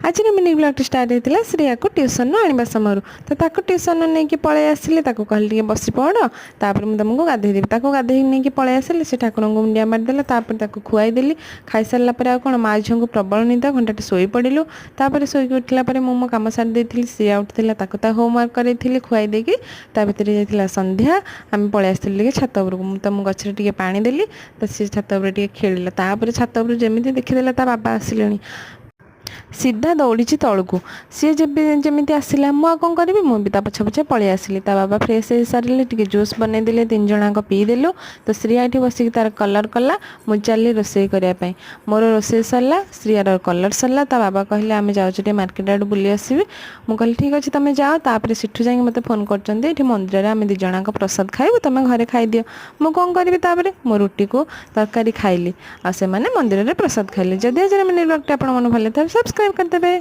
ଆଜିର mini ବ୍ଲଗ୍ଟି start ହେଇଥିଲା ଶ୍ରେୟାକୁ ଟ୍ୟୁସନ୍ରୁ ଆଣିବା ସମୟରୁ। ତ ତାକୁ ଟ୍ୟୁସନ୍ରୁ ନେଇକି ପଳେଇ ଆସିଲି। ତାକୁ କହିଲି, ଟିକେ ବସି ପଡ଼, ତାପରେ ମୁଁ ତୁମକୁ ଗାଧେଇ ଦେବି। ତାକୁ ଗାଧେଇ ନେଇକି ପଳେଇ ଆସିଲି। ସେ ଠାକୁରଙ୍କୁ ମୁଣ୍ଡିଆ ମାରିଦେଲା। ତାପରେ ତାକୁ ଖୁଆଇଦେଲି। ଖାଇସାରିଲା ପରେ ଆଉ କ'ଣ, ମା ଝିଅଙ୍କୁ ପ୍ରବଳ ନିଦ, ଘଣ୍ଟାଟେ ଶୋଇପଡ଼ିଲୁ। ତାପରେ ଶୋଇକି ଉଠିଲା ପରେ ମୁଁ ମୋ କାମ ସାରି ଦେଇଥିଲି। ଶ୍ରେୟା ଉଠିଥିଲା, ତାକୁ ତା ହୋମୱାର୍କ କରେଇଥିଲି ଖୁଆଇ ଦେଇକି। ତା ଭିତରେ ଯାଇଥିଲା ସନ୍ଧ୍ୟା। ଆମେ ପଳେଇ ଆସିଥିଲୁ ଟିକେ ଛାତ ଉପରକୁ। ମୁଁ ତ ମୋ ଗଛରେ ଟିକେ ପାଣି ଦେଲି, ତ ସିଏ ଛାତ ଉପରେ ଟିକେ ଖେଳିଲା। ତାପରେ ଛାତ ଉପରୁ ଯେମିତି ଦେଖିଦେଲା ତା ବାବା ଆସିଲେଣି, ସିଧା ଦୌଡ଼ିଛି ତଳକୁ। ସିଏ ଯେବେ ଯେମିତି ଆସିଲା, ମୁଁ ଆଉ କ'ଣ କରିବି? ମୁଁ ବି ତା ପଛେ ପଛେ ପଳେଇ ଆସିଲି। ତା ବାବା ଫ୍ରେଶ୍ ହେଇସାରିଲେ, ଟିକେ ଜୁସ୍ ବନେଇଦେଲେ, ତିନି ଜଣଙ୍କ ପିଇଦେଲୁ। ତ ଶ୍ରୀୟା ଏଠି ବସିକି ତାର କଲର୍ କଲା। ମୁଁ ଚାଲିଲି ରୋଷେଇ କରିବା ପାଇଁ। ମୋର ରୋଷେଇ ସରିଲା, ଶ୍ରୀୟାର କଲର୍ ସରିଲା। ତା ବାବା କହିଲେ, ଆମେ ଯାଉଛୁ ଟିକେ ମାର୍କେଟ ଆଡ଼ୁ ବୁଲି ଆସିବି। ମୁଁ କହିଲି, ଠିକ୍ ଅଛି, ତମେ ଯାଅ। ତାପରେ ସେଠୁ ଯାଇକି ମୋତେ ଫୋନ୍ କରୁଛନ୍ତି, ଏଠି ମନ୍ଦିରରେ ଆମେ ଦୁଇ ଜଣଙ୍କ ପ୍ରସାଦ ଖାଇବୁ, ତମେ ଘରେ ଖାଇଦିଅ। ମୁଁ କ'ଣ କରିବି? ତାପରେ ମୁଁ ରୁଟିକୁ ତରକାରୀ ଖାଇଲି ଆଉ ସେମାନେ ମନ୍ଦିରରେ ପ୍ରସାଦ ଖାଇଲେ। ଯଦି ଆଜିର ମିନି ବ୍ଲଗ୍ଟି ଆପଣମାନଙ୍କୁ ଭଲ ଲାଗିଥାଏ, ସବସ୍କ୍ରାଇବ୍ କରିଦେବେ।